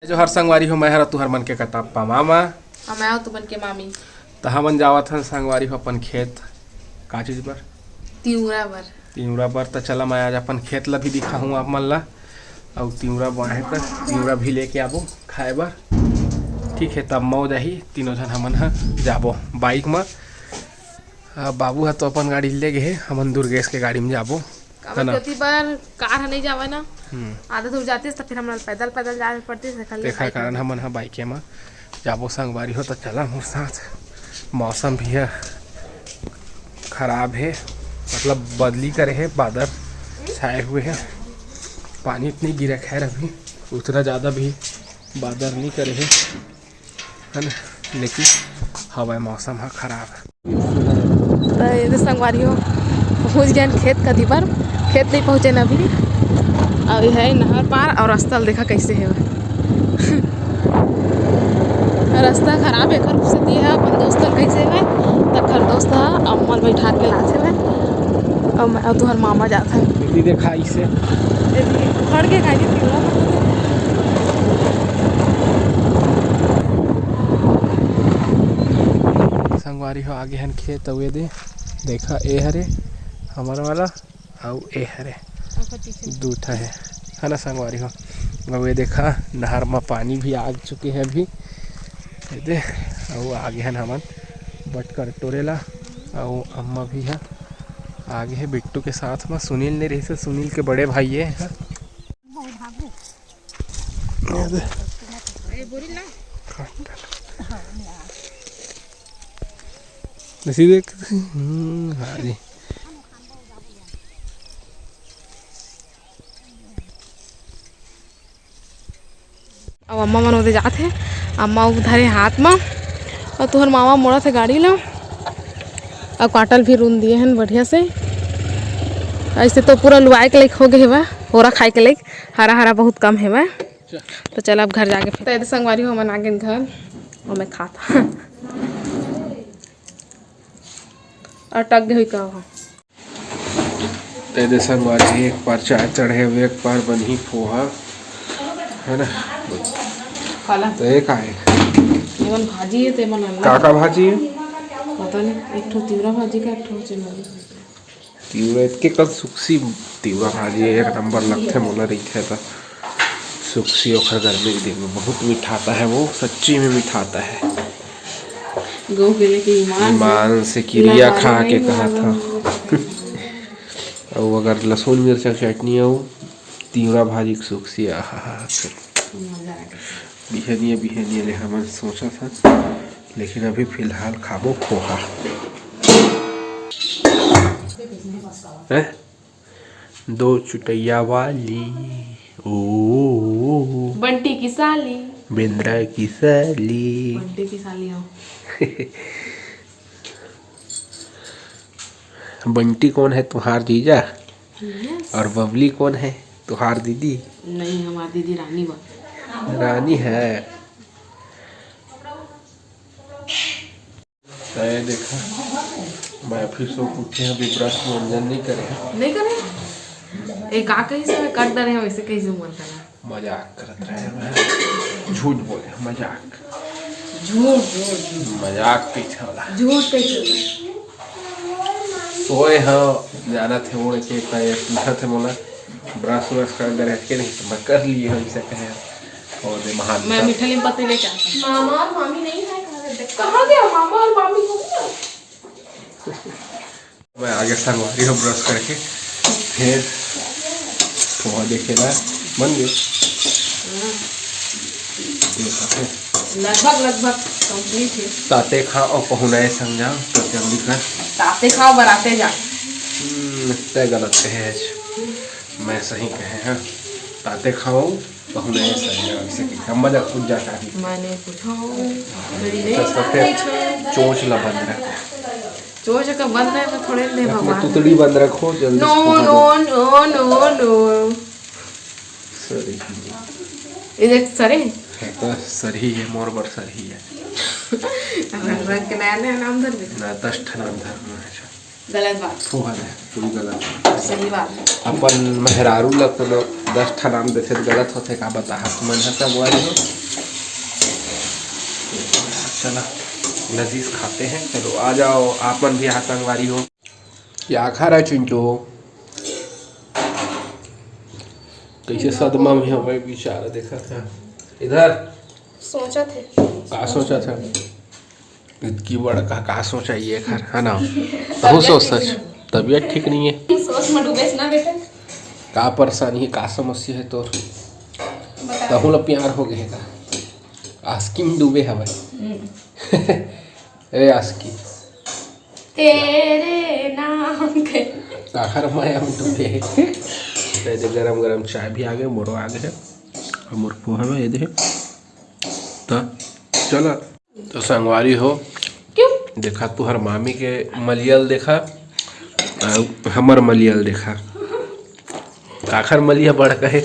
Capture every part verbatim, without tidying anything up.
जोहार संगवारी हो, मैं हर तुहर मन के कटप्पा मामा। अउ मैं हूँ तुमन के मामी। त हमन जावत हन संगवारी हो अपन खेत, का चीज बर? तिवरा बर। तिवरा बर। त चला, मैं आज अपन खेत ला भी दिखाहूँ आप मन ला, अउ तिवरा बाहे त तिवरा भी लेके आबो खाए बर। ठीक है, तब मौज आही, तीनों झन हमन ह जाबो बाइक म। आ, बाबू ह तो अपन गाड़ी ले गे हे, हमन दुर्गेश के गाड़ी म जाबो। काबर है ना? ओती बर कार ह नहीं जावे ना, हम्म। आधा दूर जातिस त फिर हमन पैदल, पैदल जाए पड़तिस, तेखर ले तेखर बाइक कारण म। हमन ह बाइके म जाबो संगवारी हो। त चला मोर साथ, मौसम भी ह खराब हे, मतलब बदली करे हे, बादल छाए हुए हे, पानी इतनी गिरा, खैर अभी उतना ज़्यादा भी बादल नहीं करे हे, है ना, लेकिन हवा मौसम ह खराब है। त ये दे संगवारी हो, पहुँच गए खेत कती बर, खेत नहीं पहुँचे ना अभी। अउ ये है नहर पार अउ रास्ता ल देखा कैसे है। रास्ता खराब है, एकर सेती है अपन दोस्त ल कैसे है, तखर दोस्त ह अम्मा ल बैठा के लाथे है। अउ मैं, अउ तुहर मामा जात है। दीदी देखा इसे। दीदी, उखड़ के खाई थी, पिवरा। संगवारी हो, आगे हन खेत, अउ ये दे, देखा, ए हरे हमर वाला, अउ ए हरे, ओकर पीछे दू ठा हे, है ना संगवारी हो। अउ ये देखा, नहर म पानी भी आ चुके हे अभी, ये दे, अउ आगे हन हमन बटकर टोरे ला, अउ अम्मा भी ह आगे हे बिट्टू के साथ म। सुनील नहीं रहिस हे, सुनील के बड़े भाई ये ह। ये दे। सीधे, हम्म, हाँ जी। अब अम्मा मन ओदे जात हे, अम्मा उधर हे हाथ म, अउ तुहर मामा मोड़त हे गाड़ी ला, अउ काटल भी रुन दिए हन बढ़िया से। ऐसे तो पूरा लुआए के लायक हो गए हेवय, होरा खाए के लायक, हरा हरा बहुत कम हेवय। तो चल अब घर जाके फिर। तो ये दे संगवारी हो, हमन आ गेन घर, अउ मैं खात अटक गई का हो। ते दे संगवारी, एक पार चाय चढ़े हुए, एक पार बनही पोहा, है ना? काला। तो ये का है? एमन भाजी है, ते मन अंडा। का का भाजी है? पता नहीं, एक ठो तिवरा भाजी का, एक ठो चिन्हौनी भाजी। तिवरा इतके कन सुक्सी तिवरा भाजी एक नंबर लगथे मोला, रहिथे त। सुक्सी ओखर गर्मी के दिन में बहुत मिठाता है वो, सच्ची में मिठाता है। गऊ के लेके ईमान से, ईमान से किरिया खा के कहा था। अउ अगर लहसुन मिर्चा के चटनी अउ तिवरा भाजी के सुक्सी, आहा हा। मजा आ गया। बिहनिया बिहनिया ले हमन सोचा था, लेकिन अभी फिलहाल खाबो पोहा। हैं? दो चुटैया वाली, ओ, बंटी की साली। बेंद्रा की साली। बंटी की साली हो। बंटी कौन है, तुम्हार जीजा? Yes। और बबली कौन है, तुम्हार दीदी? नहीं, हमार दीदी रानी बा। रानी है। तय देखा, मैं फिर सो उठे, अभी ब्रश मंजन नहीं करे। नहीं करे? ए, का कही से मैं कट डरे हूँ, इसे कही से मन करा। मजाक करत रहे मैं। झूठ बोले, मजाक। झूठ, झूठ, झूठ। मजाक पीछे वाला। झूठ कही से। सोए ह, जानत हे, ओढ़ के, तय पूछत हे मोला, ब्रश व्रश कर डरे हटके नहीं, तो मैं कर लिए हूँ, इसे कहे। और दे महान मैं मीठा नीम पत्ती लेके आता हूँ। मामा और मामी नहीं है, कहाँ गए? कहाँ गया मामा और मामी को? मैं आगे संगवारी हो ब्रश करके, फिर पोहा देखे ला बन गए। लगभग, लगभग complete है। ताते खा और पहुनाए संग जा, तो जल्दी कर। ताते खाओ, बराते जा। हम्म, तय गलत कहे है। मैं सही कहे हैं। ताते खाओ, पहुनाए संग जा, ऐसे कहे। हम मजा खुद जाता है। मैंने पूछा, मेरी नहीं तो सब पे पूछा। चोंच ला बंद रख। चोंच का बंद है, मैं थोड़े ले अपने भगवान। तुतड़ी बंद रखो, जल्दी से नो, पहुना दो। नो, नो, नो, नो। सरी। ये देख, सरे। है तो सरी है, मोर बर सरी है। रंग, रंग के नया, नया नाम धर दे। ना, दस ठन नाम धर, ना, अच्छा। गलत बात। पोहा है, पूरी गलत बात। सही बात है। अपन मेहरारू ला कोनो दस ठा नाम देथे त गलत होथे, का बताहा तुमन ह संगवारी हो। चला, लजीज खाते हैं। चलो आ जाओ, आप मन भी यहाँ संगवारी हो। क्या खा रहा है चिंटू? कैसे सदमा में हवे बेचारा, देखा था इधर। सोचा थे। का सोचा था? इतकी बड़का का सोचा ये घर, है ना? तहु सोच सच, तबीयत ठीक नहीं है। सोच में डूबे ना बेटा। का परेशानी है, का समस्या है तोर? बता। तहु ला प्यार हो गए का? आस्की में डूबे हवे। हम्म। ए आस्की। तेरे नाम के। आखर माया में डूबे। तो ये दे गरम गरम चाय भी आ गए, मोरो आ गए है। और मोर पोहा में ये दे। तो चला। तो संगवारी हो, क्यों? देखा तुहर मामी के मलियल देखा, अउ हमर मलियल देखा। काखर मलिया बड़का है?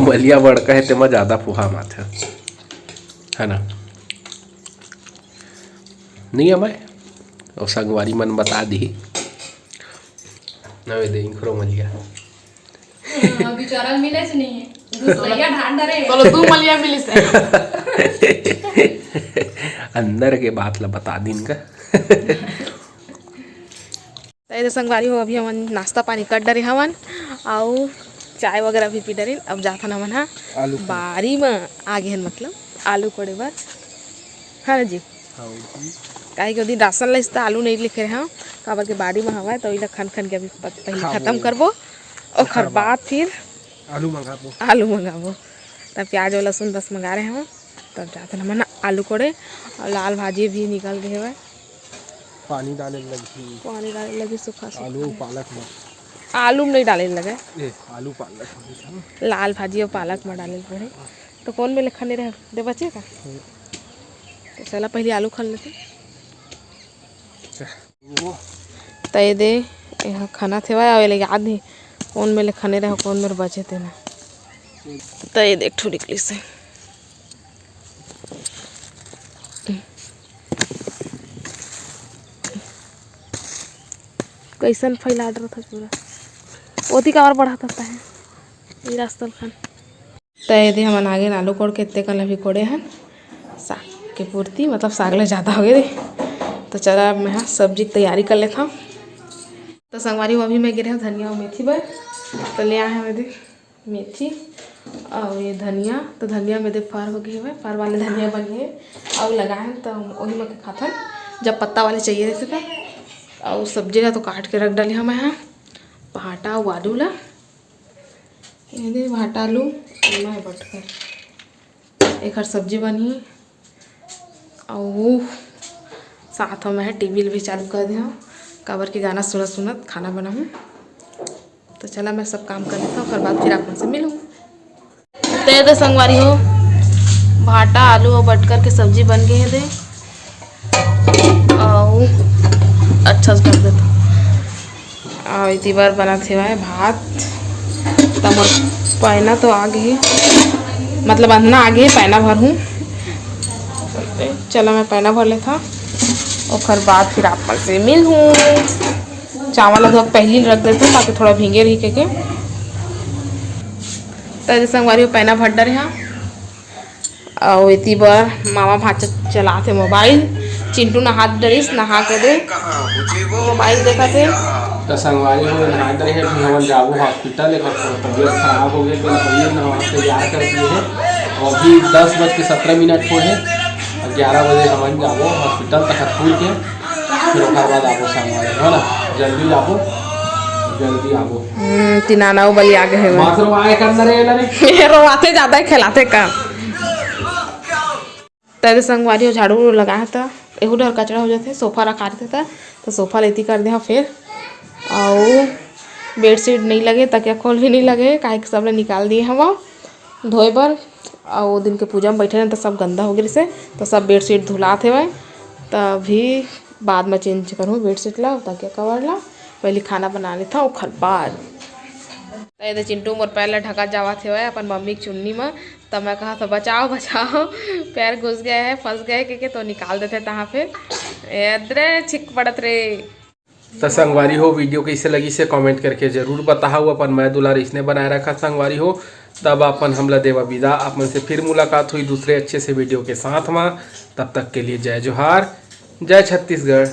मलिया बड़का है, तेमा ज्यादा फुहा माथे, है ना? नहीं है मैं, और संगवारी मन बता दी। नवे दे इखरो मलिया। हाँ, बेचारा मिले से नहीं है। दूसरैया ढांड डरे। चलो, दू मलिया मिली से। अंदर के बात ला बता दिन का। तो ये संगवारी हो, अभी हमन नाश्ता पानी कर डरे हवन, अउ चाय वगैरह भी पी डरे। अब जाथन हमन हा आलू कोड़े। बारी में आ गए हन, मतलब आलू कोड़े बर, है ना जी? हाँ जी। काहे कि ओ दिन राशन लिस त आलू नहीं लिखे रहे हव, काबर के बारी में हवय, तो इला खन खन के अभी प-, पहले खाबो। खत्म करबो, ओखर ओखर बाद बाद फिर आलू मंगाबो। आलू मंगाबो। तब प्याज और लहसुन बस मंगा रहे हव, तब जाथन हमन आलू कोड़े। और लाल भाजी भी निकल गए हवय। पानी डाले लगही। पानी डाले लगी सूखा सूखा। आलू पालक में। आलू में नहीं डाले लगे। ए, आलू पालक में। लाल भाजी और पालक में डाले पड़े। तो कौन में ले खने रहे दे बचे का? हम्म। तो चला पहले आलू खन लेते। त ये दे, यहाँ खाना थे भाई, अउ ये ले याद नहीं कौन में ले खने रहे, कौन में बचे थे ना। त ये देख ठो निकली से। कैसन फैला डरत हस पूरा। ओती का और बढ़त हस तहे। ई रास्ता ल खान। त ये दे हमन आगे आलू कोड़ के, एते कन अभी कोड़े हन साग के पूर्ति, मतलब साग ले ज़्यादा हो गए दे। तो चला अब मैं हा सब्जी के तैयारी कर लेथव। तो संगवारी हो, अभी मैं गिरे हव धनिया और मेथी बर, तो ले आए हन ये दे मेथी और ये धनिया। तो धनिया में दे फर हो गए हवे, फर वाले धनिया बन गए और लगाए हन, तो हम वही में के खाथन जब पत्ता वाले चाहिए रहते थे। और सब्जी ला तो काट के रख डाले हव मैं हा, भाटा और आलू ला। ये दे भाटा आलू, एमा हे बटकर। एकर सब्जी बनही। अउ साथ में टीवी भी चालू कर दे हव, काबर के गाना सुनत सुनत खाना बनाहूँ। तो चला मैं सब काम कर लेता हूँ, ओकर बाद फिर आप मन से मिलूँ। ते दे संगवारी हो, भाटा आलू और बटकर के सब्जी बन गए हे दे। अउ अच्छा से ढक देता। अउ इति बर बनत हेवय भात। त मोर पैना तो आ गे हे, मतलब अंधना आ गे हे, पैना भरहूँ। चला मैं पैना भर लेथव, ओखर बाद फिर आप मन से मिलहूँ। चावल ला धो के पहिली रख देथव, ताकि थोड़ा भींगे रही कहिके। त संगवारी हो, पैना भर डरे हव। अउ एती बर मामा भांचा चलात हे मोबाइल। चिंटू नहात डरिस, नहा के दे मोबाइल देखत हे। त संगवारी हो, नहात डरे हे, अभी हमन जाबो हॉस्पिटल, एकर थोड़ा तबीयत खराब हो गए, तो पहले नहा तैयार कर दिए हे। और अभी दस बज के सत्रह मिनट हो हे, ग्यारह बजे हमन जाबो हॉस्पिटल तखतपुर के। फिर ओकर बाद आबो संगवारी, है ना? जल्दी आबो, जल्दी आबो। हम्म, तिनाना वो बलिया गे हे। मात्र आए कर रे, रे। रोवाथे ज्यादा ही खेलाथे का। त एदे संगवारी हो झाड़ू उड़ू लगाए हे त एहू डहर कचरा हो जाथे, सोफा रखा रहिथे त, त सोफा ल एती कर दे हव फेर। अउ बेडशीट नइ लगे, तकिया खोल भी नइ लगे, काहे कि सब ल निकाल दिए हवं धोए बर। अउ ओ दिन के पूजा म बइठे रहेन त सब गंदा हो गे रिहिसे, त सब बेडशीट धुलात हेवय। त अभी बाद म चेंज करहूँ बेडशीट ला, तकिया कवर ला। पहिली खाना बना लेथव, ओखर बाद। त एदे चिंटू मोर पैर ला ढका जावत हेवय अपन मम्मी के चुन्नी म। त मैं कहा था, "बचाओ, बचाओ।" पैर घुस गया है, फंस गया है, कहिके तो निकाल देथे तहाँ फिर। एदरे छिक पड़त रे। त संगवारी हो, वीडियो कइसे लगिस हे, कमेंट करके जरूर बताहू। अपन मया दुलार इसने बनाए रखा संगवारी हो। तब अपन हमला देवा विदा, अपन से फिर मुलाकात होही दूसरे अच्छे से वीडियो के साथ मा। तब तक के लिए जय जोहार, जय छत्तीसगढ़।